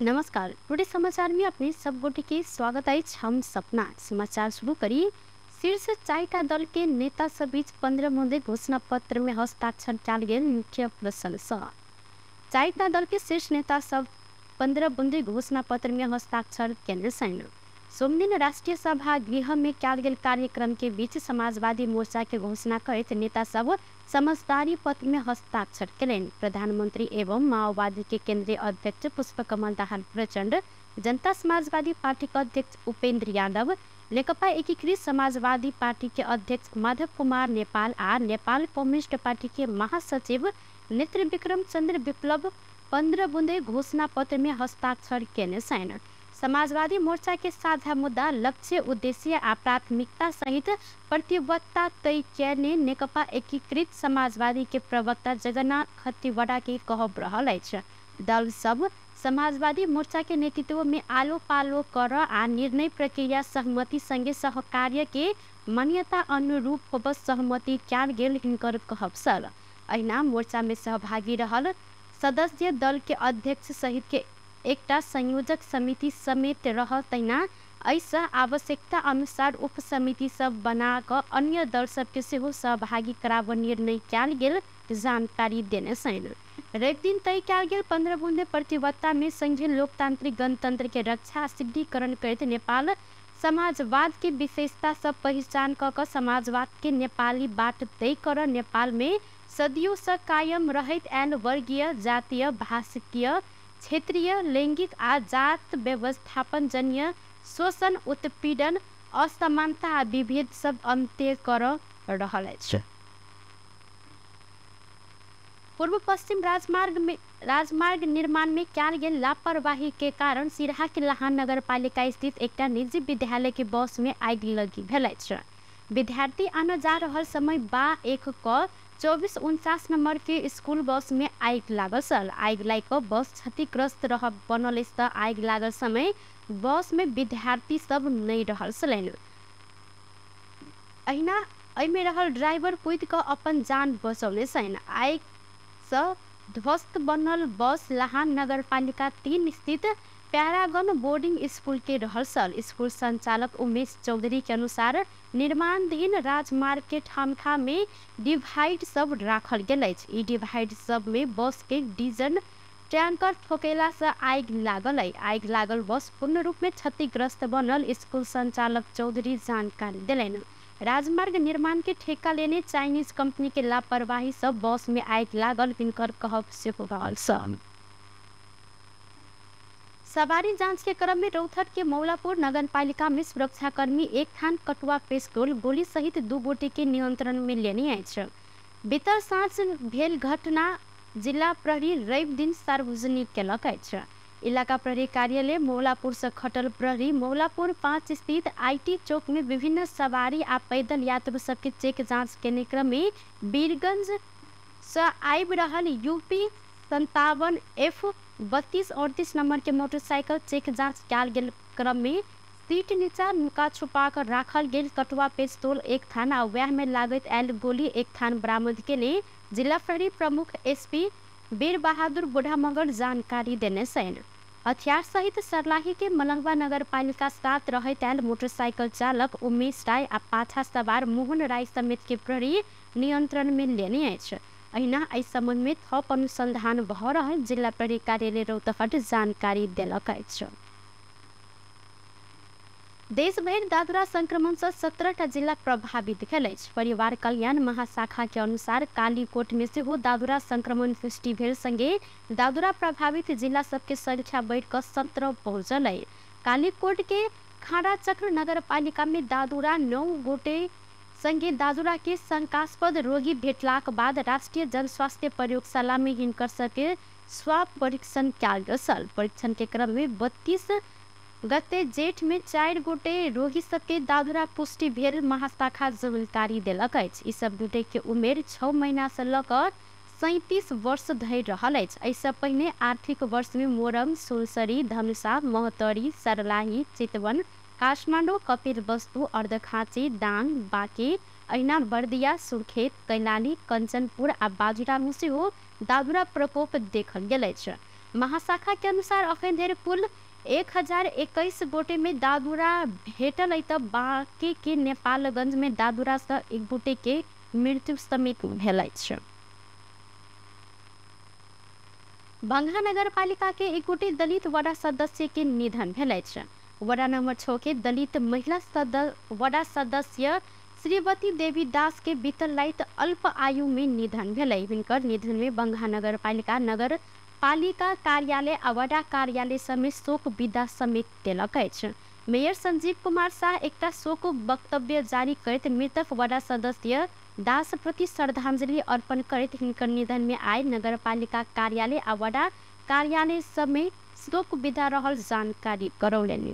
नमस्कार। टुडे समाचार में अपने सब गोटे के स्वागत है। हम सपना समाचार शुरू करी। शीर्ष चारिटा दल के नेता सब बीच 15 बुंदे घोषणा पत्र में हस्ताक्षर किया गया। मुख्य प्रशंसा चारिटा दल के शीर्ष नेता सब 15 बुंदे घोषणा पत्र में हस्ताक्षर केंद्र सैन्य सोमदिन राष्ट्रीय सभा गृह में किया गया कार्यक्रम के बीच समाजवादी मोर्चा के घोषणा करते नेता सब समझदारी पत्र में हस्ताक्षर करें। प्रधानमंत्री एवं माओवादी के केंद्रीय अध्यक्ष पुष्पकमल दाहाल प्रचंड, जनता समाजवादी पार्टी के अध्यक्ष उपेंद्र यादव, नेकपा एकीकृत समाजवादी पार्टी के अध्यक्ष माधव कुमार नेपाल आ नेपाल कम्युनिस्ट पार्टी के महासचिव नेत्र विक्रम चंद्र विप्लव 15 बुंदे घोषणा पत्र में हस्ताक्षर केने सैन। समाजवादी मोर्चा के साझा मुद्दा, लक्ष्य, उद्देश्य आ प्राथमिकता सहित प्रतिबद्धता तय करने नेकपा एकीकृत समाजवादी के प्रवक्ता जगन्नाथ खत्तीवड़ा के कहब रहल अछि। दल सब समाजवादी मोर्चा के नेतृत्व में आलो पालो कर आ निर्णय प्रक्रिया सहमति संगे सहकार्य के मान्यता अनुरूप होब सहमति कियाल गेल हिनकर कहब सल। अहिना मोर्चा में सहभागी रहल सदस्य दल के अध्यक्ष सहित के एकटा संयोजक समिति समेत रह तैना ऐसा आवश्यकता अनुसार उप समिति सब बना कर अन्य दल सबके सेहो सहभागी कराव निर्णय कियाल गेल जानकारी देने सैन। रवि दिन तय कियाल गेल 15 बुंदे प्रतिबद्धता में संघीय लोकतांत्रिक गणतंत्र के रक्षा सिद्धिकरण करते नेपाल समाजवाद के विशेषता सब पहचान क समाजवाद के नेपाली बाट तय कर नेपाल में सदियों से कायम रहत एन वर्गीय, जातीय, भाषिकीय, क्षेत्रीय, लैंगिक आ जात व्यवस्थापन जन्य शोषण, उत्पीड़न, असमानता आ विभेद सब अंत्य कर रहल अछि। पूर्व पश्चिम राजमार्ग निर्माण में कियाल गेल लापरवाही के कारण सिराहा के लाहान नगर पालिका स्थित एकटा निजी विद्यालय के बस में आगि लगी भेल अछि। विद्यार्थी आने जा रहल समय 2449 नंबर के स्कूल बस में आगि लागल सल। आगि लाग क बस क्षतिग्रस्त रह बनल त आगि लागल समय बस में विद्यार्थी सब नहीं रहल छलैन। अहिना एमे रहल ड्राइवर कूद क अपन जान बचौले सैन। आगि से ध्वस्त बनल बस लाहान नगर पालिका 3 स्थित पैरागन बोर्डिंग स्कूल के रहल सल। स्कूल संचालक उमेश चौधरी के अनुसार निर्माणाधीन राजमार्ग के ठामखा में डिवाइड सब राखल गेल अछि। ई डिवाइड सब में बस के डीजल टैंकर ठोकेला से आगि लागल है। आगि लागल बस पूर्ण रूप में क्षतिग्रस्त बनल स्कूल संचालक चौधरी जानकारी दिलन। राजमार्ग निर्माण के ठेका लेने चाइनीज कंपनी के लापरवाही सब बस में आगि लागल हिनकर कहब से रहल सल। सवारी जांच के क्रम में रौथट के मौलापुर नगर पालिका में सुरक्षाकर्मी एक थान कटुआ पिस्तौल गोली सहित 2 गोटे के नियंत्रण में लेने अछि। बीतर सांझ भेल घटना जिला प्रहरी रवि दिन सार्वजनिक केलक अछि। इलाका प्रहरी कार्यालय मौलापुर से खटल प्रहरी मौलापुर 5 स्थित आईटी चौक में विभिन्न सवारी आ पैदल यात्री सबके चेक जांच के क्रम में वीरगंज से आबि रहल यूपी 57 F3238 नंबर के मोटरसाइकिल चेक जांच कियाल गेल क्रम में सीट नीचा नुका छुपा कर राखल गेल कटुआ पिस्तौल एक थान आ वह में लागत आयल गोली एक थान बरामद केने जिला प्रहरी प्रमुख एसपी वीर बहादुर बुढ़ा मगर जानकारी देने सैन। हथियार सहित सरलाही के मलंगवा नगर पालिका 7 रहत आयल मोटरसाइकिल चालक उमेश राय आ पाछा सवार मोहन राय समेत के प्रहरी नियंत्रण में लेने अछि। अहिना एहि संबंध में थप अनुसंधान भ रहल जिला प्रहरी कार्यालय रौतहट जानकारी देलक अछि। देश भर दादुरा संक्रमण से 17टा जिला प्रभावित भेल अछि। परिवार कल्याण महाशाखा के अनुसार कालीकोट में से दादुरा संक्रमण पुष्टि भेल संगे दादुरा प्रभावित जिला सबके संख्या बढ़ कर 17 पहुंचल है। कालीकोट के खाड़ा चक्र नगर पालिका में दादुरा 9 गोटे संगे दादुरा के शंकास्पद रोगी भेटलाक बाद राष्ट्रीय जनस्वास्थ्य प्रयोगशाला में हिनकर सबके स्वाब परीक्षण कियाल गेल सल। परीक्षण के क्रम में 32 गते जेठ में 4 गोटे रोगी सबके दादुरा पुष्टि भेल महाशाखा जानकारी देलक अछि। ई सब गोटे के उमेर 6 महीना से लकर 37 वर्ष धरि रहल अछि। एहिसँ पहिने आर्थिक वर्ष में मोरङ, सुनसरी, धनुषा, महतरी, सरलाही, चितवन, काठमाडौँ, कपिलवस्तु, अर्धखाँची, दाङ, बाँके, अहिना बर्दिया, सुर्खेत, कैलाली, कंचनपुर आ बाजुरा में सेहो दादुरा प्रकोप देखल गेल अछि। महाशाखा के अनुसार अखन धरि कुल 1021 गोटे में दादुरा भेटल है, तब बाकी के नेपालगंज में दादुरा से एक गोटे के मृत्यु समेत भेल अछि। बंगहा नगर पालिका के एक गोटे दलित वडा सदस्य के निधन भेल अछि। वडा नंबर 6 के दलित महिला वडा सदस्य श्रीवती देवी दास के बीतल रात अल्प आयु में निधन भेल। हिनकर निधन में बंगहा नगर पालिका कार्यालय आ वडा कार्यालय समेत शोक विदा समेत देलक अछि। मेयर संजीव कुमार शाह एकटा शोक वक्तव्य जारी करैत मृतक वडा सदस्य दास प्रति श्रद्धांजलि अर्पण करैत हिनकर निधन में आय नगर पालिका कार्यालय आ वडा कार्यालय समेत शोक विदा रहल जानकारी करौलनि।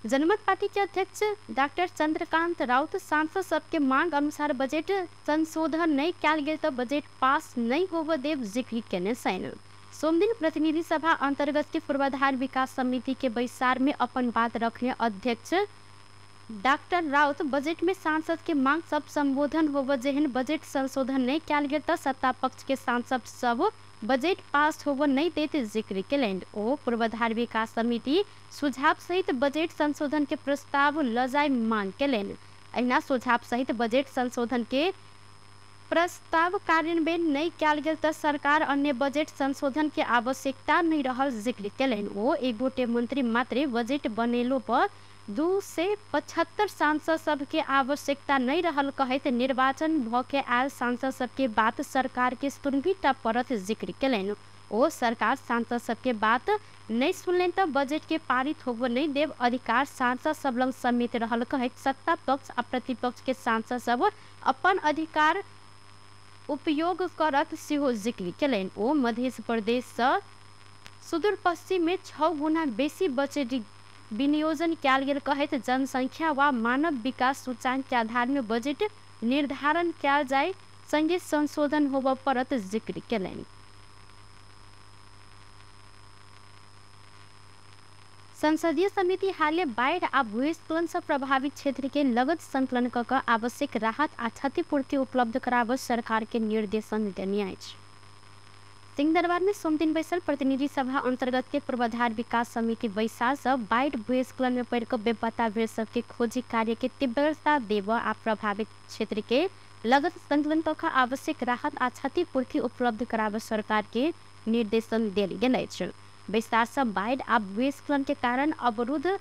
जनमत पार्टी के अध्यक्ष डॉक्टर चंद्रकांत राउत सांसद सबके मांग अनुसार बजट संशोधन नहीं कयल गेल तो बजट पास नहीं होबे देव जिक्र केने छनि। सोमदिन प्रतिनिधि सभा अंतर्गत के पूर्वाधार विकास समिति के बैसार में अपन बात रखने अध्यक्ष डॉक्टर राउत बजट में सांसद के मांग सब संबोधन होबे जेहन बजट संशोधन नहीं कयल गेल तो सत्ता पक्ष के सांसद सब बजट पास होबे नहीं देते जिक्र केलनि। ओ पूर्वाधार विकास समिति सुझाव सहित बजट संशोधन के प्रस्ताव ल जाय मांग केलनि। अहिना सुझाव सहित बजट संशोधन के प्रस्ताव कार्यान्वयन नहीं कयल गेल तो सरकार अन्य बजट संशोधन के आवश्यकता नहीं रहल जिक्र केलनि। ओ एक गोटे मंत्री मात्र बजट बनेलो पर 275 सांसद सब के आवश्यकता नहीं रहल कहत निर्वाचन भ के आयल सांसद सब के बात सरकार के सुनबीटा परत जिक्र केलनि। ओ सरकार सांसद सब के बात नहीं सुनलन तो बजट के पारित होबे नहीं देव अधिकार सांसद सब लंग समेत रहल कहत सत्ता पक्ष आ प्रतिपक्ष के सांसद सब अपन अधिकार उपयोग करत सेहो जिक्र केलनि। ओ मध्य प्रदेश से सुदूर पश्चिम में 6 गुना बेसी बजट विनियोजन कयल गेल कहत जनसंख्या व मानव विकास सूचांक के आधार में बजट निर्धारण कयल जाय संगे संशोधन होबे परत जिक्र केलनि। संसदीय समिति हाल बाढ़ आ भूस्खलन से प्रभावित क्षेत्र के लगत संकलन क आवश्यक राहत आ क्षतिपूर्ति उपलब्ध कराबय सरकार के निर्देशन देने अछि। सिंहदरबार में सोमदिन बैसल प्रतिनिधि सभा अंतर्गत के पूर्वाधार विकास समिति बैसार से बाढ़ भूस्खलन में पड़ कर बेपता भेल सबके खोजी कार्य के तीव्रता देव आ प्रभावित क्षेत्र के लगत संकलन क आवश्यक राहत आ क्षतिपूर्ति उपलब्ध कराबय सरकार के निर्देशन देल गेल अछि। विस्तार से बाढ़ आ भूस्खलन के कारण अवरुद्ध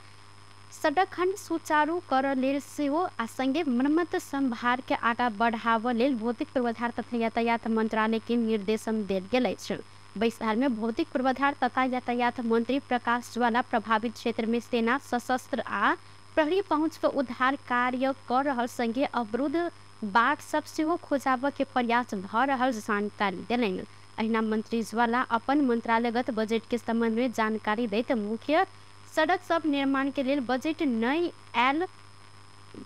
सड़क खंड सुचारू कर लेल सेहो आ संगे मरम्मत संभार के आगा बढ़ाव लेल भौतिक पूर्वाधार तथा यातायात मंत्रालय के निर्देशन देल गेल अछि। बैसार में भौतिक पूर्वाधार तथा यातायात मंत्री प्रकाश ज्वाला प्रभावित क्षेत्र में सेना सशस्त्र आ प्रहरी पहुंच पर उद्धार कार्य कर रहल संगे अवरुद्ध बाट सब सेहो खोजाब के प्रयास भ रहल जानकारी देलनि। अहिना मंत्री ज्वाला अपन मंत्रालयगत बजट के संबंध में जानकारी दैत मुख्य सड़क सब निर्माण के लिए बजट नहीं आयल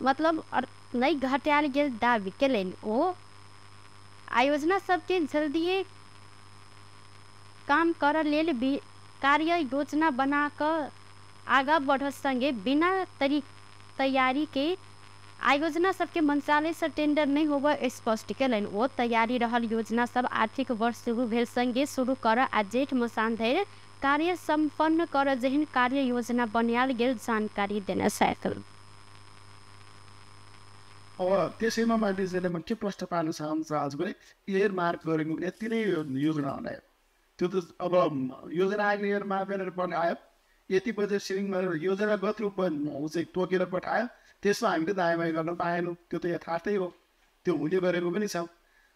मतलब नहीं घटायल गेल दावी केलनि। ओ आयोजना सबके जल्दिए काम कर लेल कार्य योजना बना कर आगा बढ़ संगे बिना तैयारी के आयोजना सबके मंत्रालय से टेंडर नहीं होगा स्पष्ट केलनि। ओ तैयारी रहल योजना सब आर्थिक वर्ष शुरू भेल संगे शुरू कर आ जेठ मसान धरि कार्य संपन्न कर जेहन कार्य योजना बनायल गेल जानकारी देने छथि। अब त्यसैमा मानिसहरूले म के प्रश्न पार्न चाहन्छ आज पनि एयर मार्क गरेको यति नै योजना आयो त्यो त अब योजना आएको एयर मार्क गरेर पनि आयो यति बजेट सेभिङ गरेर योजनागत रूपमा चाहिँ तोकेर पठायो त्यसमा हामीले दायाँ गर्न पाएनौँ त्यो त यथार्थै हो त्यो हुने गरेको पनि छ।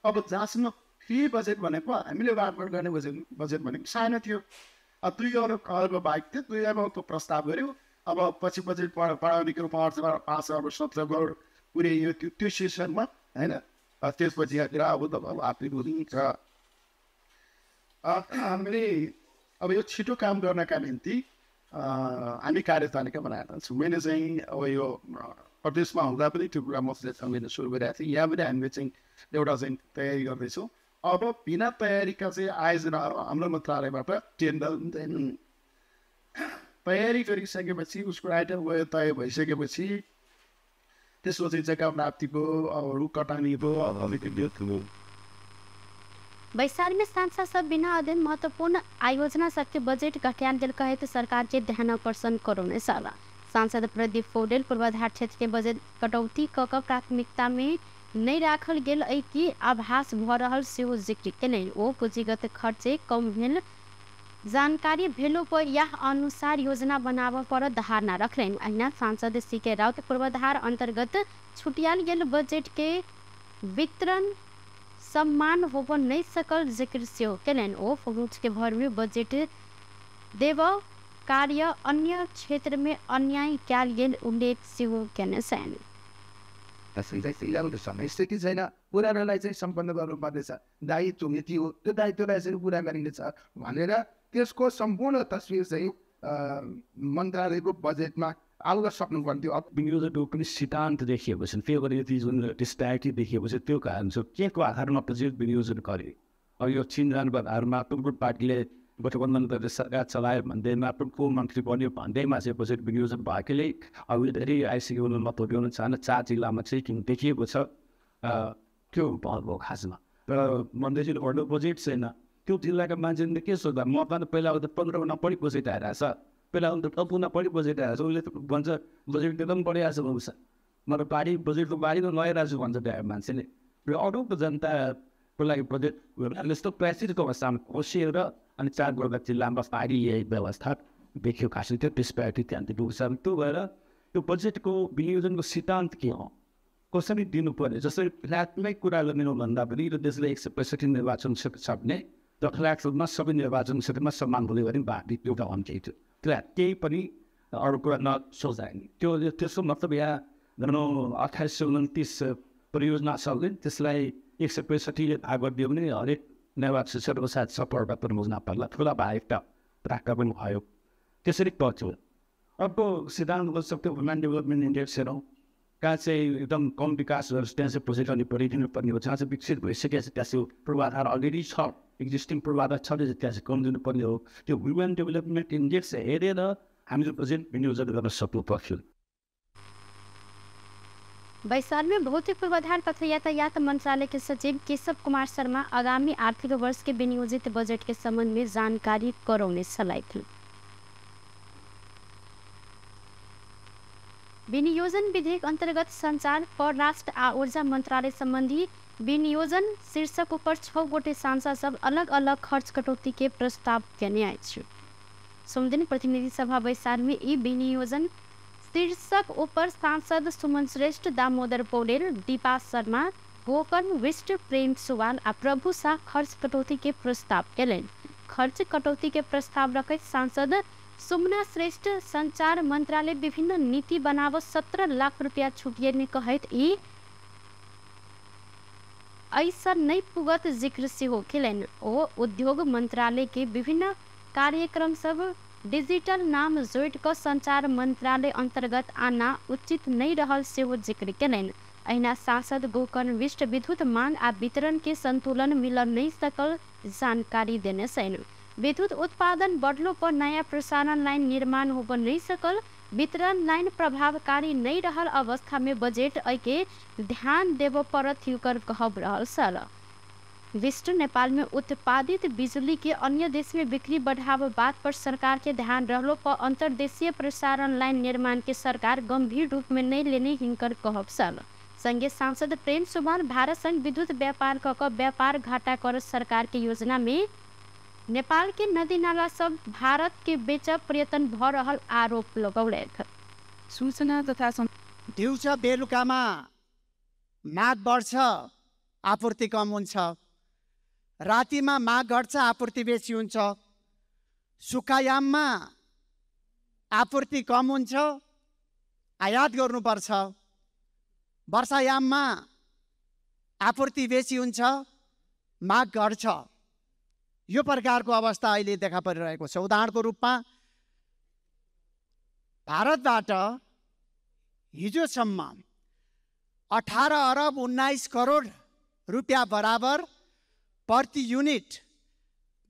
अब जहाँसम्म फी बजेट भनेको हामीले बाँडफाँड गर्ने बजेट भनेको सानो थियो 2 अरब बाहेक थियो 2 अरबको प्रस्ताव गऱ्यो। अब पछि बजेट पढाउने क्रम 5 अरब 17 करोड पुर्याइयो त्यो सेसनमा होइन। त्यसपछि अब त आफ्नो हुन्छ हामीले अब यो छिटो काम गर्नका निम्ति हामी कार्यतालिका बनाएका छौँ। मैले चाहिँ अब यो प्रदेशमा हुँदा पनि त्यो कुरा मसलेसँग सुरु गरेको थिएँ। यहाँ पनि हामीले चाहिँ एउटा चाहिँ तयारी गर्दैछौँ। अब बिना तयारीका चाहिँ आयोजनाहरू हाम्रो मन्त्रालयबाट टेन्डर हुँदैन। तयारी गरिसकेपछि उसको आइटम गयो तय भइसकेपछि त्यसपछि जग्गा प्राप्तिको अब रुख कटानीको बैसार में सांसद सब बिना अध्ययन महत्वपूर्ण आयोजना सबके बजट घटायल गेल कहे तो सरकार के ध्यान आकर्षण करौने साला सांसद प्रदीप पौडेल पूर्वाधार क्षेत्र के बजट कटौती क प्राथमिकता में नहीं राखल गेल अइ की आभास भ रहल सेहो जिक्र केलनि। ओ पूंजीगत खर्चे कम भेल जानकारी भेलो पर यह अनुसार योजना बनाव पर धारणा रखलनि। अहिना सांसद सीके राउत पूर्वाधार अंतर्गत छुटियाल गेल बजट के वितरण सम्मान होब नहीं सकल जिक्र सेहो केलनि। ओ फौज के भर में बजट देव कार्य अन्य क्षेत्र में अन्याय कयल गेल उल्लेख सेहो केने छन्। स्थिति छैन, पुरानोलाई चाहिँ सम्पन्न गर्नुपर्नेछ, दायित्व नीति हो, त्यो दायित्वलाई चाहिँ पुरा गरिनेछ भनेर त्यसको सम्पूर्ण तस्विर चाहिँ मन्त्रालयको बजेटमा आउन सक्नुपर्थ्यो। अब विनियोजकको पनि सिद्धान्त देखिएको छ, त्यो गरेर यति जुन डिस्प्यारिटी देखिएको छ त्यो कारण छ के को आधारमा बजेट विनियोजन गरे। अब यो चिन्जानको आधारमा टुकटुक पार्टीले गठबन्धन गरेर सरकार चलायो भन्दैमा को मन्त्री बन्यो भन्दैमा चाहिँ बजेट विनियोजन भएकोले अब धेरै आइसक्यो नपुग्न चाहन 4 जिल्लामा चाहिँ देखिएको छ। त्यो भयो खासमा र मन्त्रीजीले भन्नु बजेट छैन, त्यो जिल्लाका मान्छेले के सोच्दा म त पहिला त 15 गुणा बढी बजेट आइरहेछ, पहिला त 10 गुणा बढी बजेट आइरहेछ, उसले त भन्छ बजेट एकदम बढिरहेछ भन्छ, म त बाढी बजेटको बाढी त लगाइरहेको छु भन्छ त्यहाँ मान्छेले। र अरूको जनताको लागि बजेट यस्तो प्यासिजको अवस्थामा खोसिएर अनि 4 वर्ग जिल्लामा पारी व्यवस्था देखियो खासै त्यो डिस्प्यारिटी त्यहाँ पुग्छ। त्यो भएर त्यो बजेटको विनियोजनको सिद्धान्त के हो, कसरी दिनुपर्ने, जसरी प्राथमिक कुरा गर्ने हो भन्दा पनि र देशले 165 निर्वाचन क्षेत्र छ भने 10 लाखमा सबै निर्वाचन क्षेत्रमा समान हुने गरी बाँडी एउटा अन्त्य थियो, त्यो केही पनि अरू कुरा नसोचाइने। त्यो त्यसको मतलब यहाँ भनौँ 2829 परियोजना छ भने त्यसलाई 165 आगो दियो भने हरेक निर्वाचन क्षेत्रको साथ सफलता परियोजना पर्ला ठुला भाइका प्राप्त पनि भयो, त्यसरी पर्थ्यो। अर्को सिद्धान्त सक्थ्यो ह्युमन डेभलपमेन्ट इन्डेक्स हेरौँ, कहाँ चाहिँ एकदम कम विकास त्यहाँ चाहिँ प्रोजेक्ट अनि परिदिनु पर्ने हो, जहाँ चाहिँ विकसित भइसकेको छ त्यहाँ चाहिँ पूर्वाधार अलरेडी छ, एक्जिस्टिङ पूर्वाधार छ त्यहाँ चाहिँ कम दिनुपर्ने हो। त्यो ह्युमन डेभलपमेन्ट इन्डेक्स हेरेर हामीले बजेट विनियोजन गर्न सक्नु पर्थ्यो। बैसार में भौतिक पूर्वाधार तथा यातायात मंत्रालय के सचिव केशव कुमार शर्मा आगामी आर्थिक वर्ष के विनियोजित बजट के संबंध में जानकारी करौने सलाह। विनियोजन विधेयक अंतर्गत संचार, परराष्ट्र आ ऊर्जा मंत्रालय संबंधी विनियोजन शीर्षक ऊपर 6 गोटे सांसद सब अलग अलग खर्च कटौती के प्रस्ताव केने आए छु। सोमदिन प्रतिनिधि सभा बैसार में ई विनियोजन शीर्षक ऊपर सांसद सुमन श्रेष्ठ, दामोदर पौडेल, दीपा शर्मा, गोकर्ण विष्ट, प्रेम सुवाल आ प्रभु शाह खर्च कटौती के प्रस्ताव केलन। खर्च कटौती के प्रस्ताव रखत सांसद सुमना श्रेष्ठ संचार मंत्रालय विभिन्न नीति बनाव 17 लाख रुपया छुटिए कहत ई ऐसा नहीं पुगत जिक्र से हो खेलन। ओ उद्योग मंत्रालय के विभिन्न कार्यक्रम सब डिजिटल नाम जोड़ कर संचार मंत्रालय अंतर्गत आना उचित नहीं रहल से हो जिक्र केलन। अहिना सांसद गोकर्ण विष्ट विद्युत मांग आ वितरण के संतुलन मिल नहीं सकल जानकारी देने सैन। विद्युत उत्पादन बढ़लो पर नया प्रसारण लाइन निर्माण हो नहीं सकल, वितरण लाइन प्रभावकारी नहीं रहल अवस्था में बजट के ध्यान देव परत युकर कहब रहल सल। विष्ट नेपाल में उत्पादित बिजली के अन्य देश में बिक्री बढ़ाव बात पर सरकार के ध्यान रहलो पर अंतर्देशीय प्रसारण लाइन निर्माण के सरकार गंभीर रूप में नहीं लेने हिंकर कहब सल। संघीय सांसद प्रेम सुवाल भारत संग विद्युत व्यापार क व्यापार घाटा कर सरकार के योजना में नेपाल के नदी नाला सब भारत के बेच प्रयत्न भ रहल आरोप लगौलक। सूचना तथा दिउँसो बेलुकामा माग बढ्छ, आपूर्ति कम हुन्छ, रातिमा माग घट्छ, आपूर्ति बेसी हुन्छ, सुक्खायाममा आपूर्ति कम हुन्छ, आयात गर्नुपर्छ, वर्षायाममा आपूर्ति बेसी हुन्छ, माग घट्छ। यो प्रकारको अवस्था अहिले देखा परिरहेको छ। उदाहरणको रूपमा भारतबाट हिजोसम्म 18 अरब 19 करोड रुपियाँ बराबर प्रति युनिट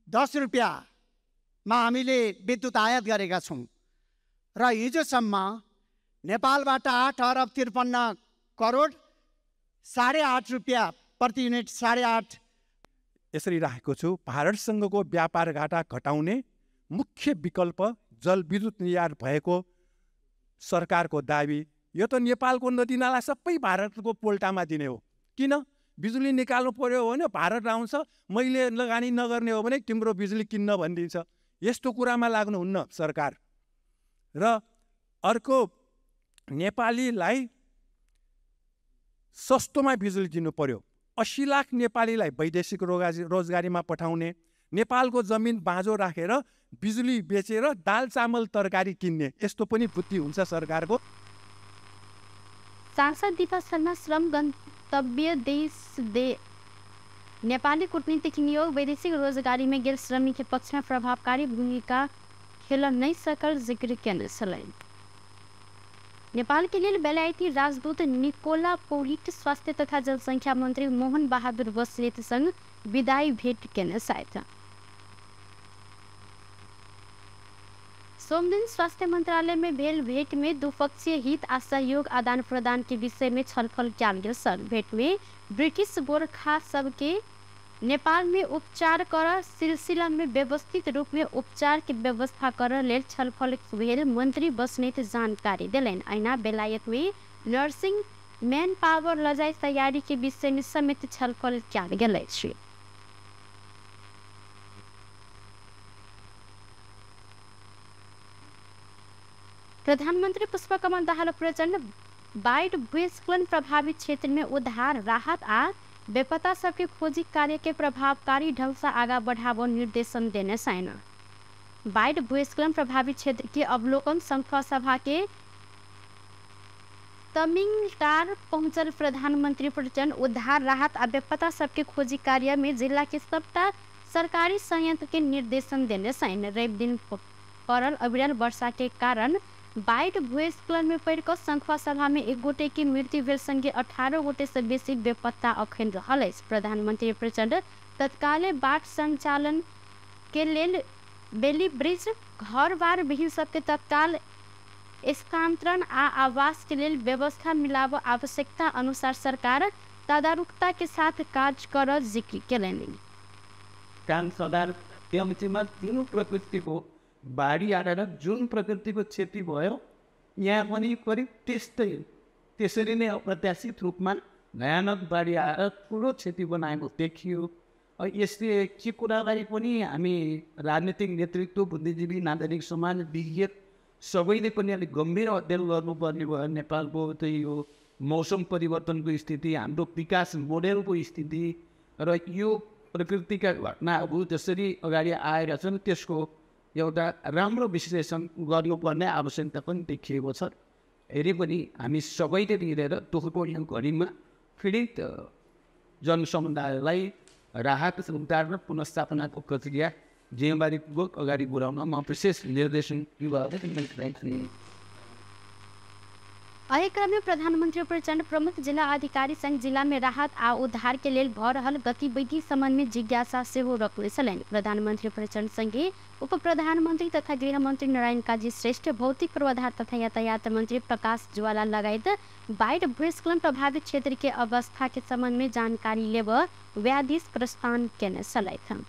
10 रुपियाँमा हामीले विद्युत आयात गरेका छौँ र हिजोसम्म नेपालबाट 8 अरब 53 करोड 8.5 रुपियाँ प्रति युनिट 8.5 यसरी राखेको छु, भारतसँगको व्यापार घाटा घटाउने मुख्य विकल्प जलविद्युत निर्यात भएको सरकारको दाबी। यो त नेपालको नदीनाला सबै भारतको पोल्टामा दिने हो। किन? बिजुली निकाल्नु पर्यो भने भारत आउँछ, मैले लगानी नगर्ने हो भने तिम्रो बिजुली किन्न भनिदिन्छ। यस्तो कुरामा लाग्नुहुन्न सरकार। र अर्को, नेपालीलाई सस्तोमा बिजुली दिनु पर्यो। 80 लाख नेपालीलाई वैदेशिक रोजगारीमा पठाउने, नेपालको जमिन बाँझो राखेर बिजुली बेचेर दाल चामल तरकारी किन्ने, यस्तो पनि बुद्धि हुन्छ सरकारको। सांसद दीपा शर्मा श्रम गंतव्य देश नेपाली कूटनीतिक नियोग वैदेशिक रोजगारी में गैर श्रमिक के पक्ष में प्रभावकारी भूमिका खेल नहीं सकल जिक्र करने चले। नेपाल के लिए बेलायती राजदूत निकोला पोलिट, स्वास्थ्य तथा जनसंख्या मंत्री मोहन बहादुर बस्नेत संग विदाई भेंट करने साथ सोमदिन स्वास्थ्य मंत्रालय में भेल भेंट में द्विपक्षीय हित आ सहयोग आदान प्रदान के विषय में छलफल किया गया। भेंट में ब्रिटिश गोरखा सबके नेपाल में उपचार कर सिलसिला में व्यवस्थित रूप में उपचार की व्यवस्था कर लेल छलफल भेल मंत्री बस्नेत जानकारी दिलन। ऐना बेलायत में नर्सिंग मैन पावर लजाई तैयारी के विषय में समेत छलफल किया गया। प्रधानमंत्री पुष्पकमल दाहाल प्रचंड बाढ़ भूस्खलन प्रभावित क्षेत्र में उद्धार राहत आ बेपत्ता सबके खोजी कार्य के प्रभावकारी ढंग से आगा बढ़ाव निर्देशन देने सैन। बाढ़ भूस्खलन प्रभावित क्षेत्र के अवलोकन संख्या सभा के तमिलटार पहुंचल प्रधानमंत्री प्रचंड उद्धार राहत आ बेपत्ता सबके खोजी कार्य में जिला के सबटा सरकारी संयंत्र के निर्देशन देने सैन। रवि दिन पड़ल अविरल वर्षा के कारण बाढ़ भूस्खलन में पड़ कर संख्या सभा में 1 गोटे की मृत्यु भेल संगे 18 गोटे से बेसी बेपत्ता अखन रहल अछि। प्रधानमंत्री प्रचंड तत्काले बाढ़ संचालन के लेल बेली ब्रिज, घर बार विहीन सबके तत्काल स्थानांतरण आ आवास के लेल व्यवस्था मिलाव आवश्यकता अनुसार सरकार तदारुकता के साथ कार्य कर जिक्र केलनि। तीनों प्रकृति को बाढ़ी आएर जुन प्रकृतिको क्षति भयो यहाँ पनि करिब त्यसरी नै अप्रत्याशित रूपमा भयानक बाढी आएर ठुलो क्षति बनाएको देखियो। यसले के कुरालाई पनि हामी राजनीतिक नेतृत्व, बुद्धिजीवी, नागरिक समाज, विज्ञ सबैले पनि अलिक गम्भीर अध्ययन गर्नुपर्ने भयो। नेपालको त्यही यो मौसम परिवर्तनको स्थिति, हाम्रो विकास मोडेलको स्थिति र यो प्रकृतिका घटनाहरू जसरी अगाडि आएका छन् त्यसको एउटा राम्रो विश्लेषण गर्नुपर्ने आवश्यकता पनि देखिएको छ। हेरि पनि हामी सबैले मिलेर दुःखको यो घडीमा पीडित जनसमुदायलाई राहत, उद्धार र पुनर्स्थापनाको प्रक्रिया जिम्मेवारीपूर्वक अगाडि बढाउन म विशेष निर्देशन एहि क्रम में प्रधानमंत्री प्रचंड प्रमुख जिला अधिकारी संग जिला में राहत आ उद्धार के लेल भ रहल गतिविधि संबंध में जिज्ञासा सेहो रखले छलनि। प्रधानमंत्री प्रचंड संगे उप प्रधानमंत्री तथा गृह मंत्री नारायण काजी श्रेष्ठ, भौतिक पूर्वाधार तथा यातायात मंत्री प्रकाश ज्वाला लगायत बाढ़ भूस्खलन प्रभावित क्षेत्र के अवस्था के संबंध में जानकारी लेब व्याधिश प्रस्थान केने छलथि।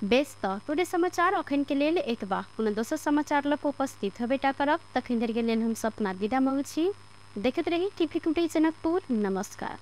बेस्त टुडे समाचार अखन के लेल एतबा। पुनः दोसर समाचार लग उपस्थित बेटा करब तखन धरि के लेल हम सपना विदा मांगै छी। देखैत रही टीवी टुडे जनकपुर। नमस्कार।